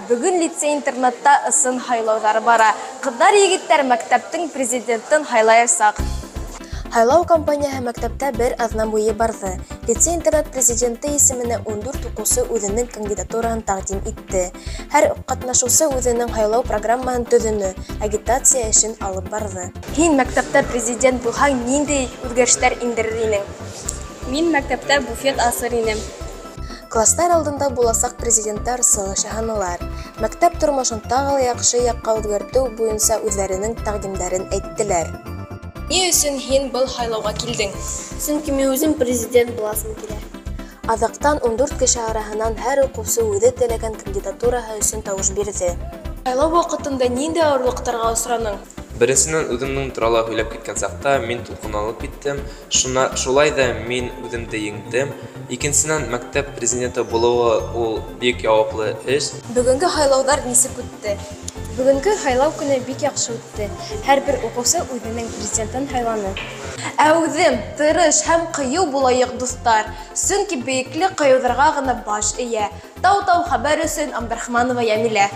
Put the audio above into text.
Бөгөн лицей-интернатта ысын һайлауҙар бара. Ҡыҙҙар, егеттәр мәктәптең президентын һайлаясаҡ. Һайлау кампанияһы мәктәптә бер аҙна буйы барҙы. Лицей-интернат президенты исеменә 14 уҡыусы үҙенең кандидатураһын тәҡдим итте. Һәр ҡатнашыусы үҙенең һайлау программаһын төҙөнө, агитация эшен алып барҙы. Һин мәктәптә президент булһаң, ниндәй үҙгәрештәр индерер инең? Мин мәктәптә буфет асыр инем. Кластар алдында буласаҡ президенттар сығыш яһанылар. Мәктәп тормошон тағы ла яҡшы яҡҡа үҙгәртеү буйынса үҙҙәренең тәҡдимдәрен әйттеләр. Ни өсөн һин был һайлауға килдең? Сөнки мин үҙем президент буласым килә. Аҙаҡтан 14 кеше араһынан һәр уҡыусы үҙе теләгән кандидатураһы өсөн тауыш бирҙе. Һайлау ваҡытында ниндәй ауырлыҡтарға осраның? Беренсенән, үҙемдең турала һөйләп киткән саҡта мин тулҡынланып киттем. Шуна, шулай ҙа мин үҙемде еңдем. Икенсенән, мәктәп президенты булыуы ул бик яуаплы эш. Бөгөнгө һайлауҙар нисек үтте? Бөгөнгө һайлау көнө бик яҡшы үтте. Һәр бер уҡыусы үҙенең президентын һайланы. Әүҙем, тырыш һәм ҡыйыу булайыҡ, дуҫтар. Сөнки бейеклек ҡыйыуҙарға ғына баш эйә. Тау-тау хәбәр өсөн Абдрахманова Йәмилә.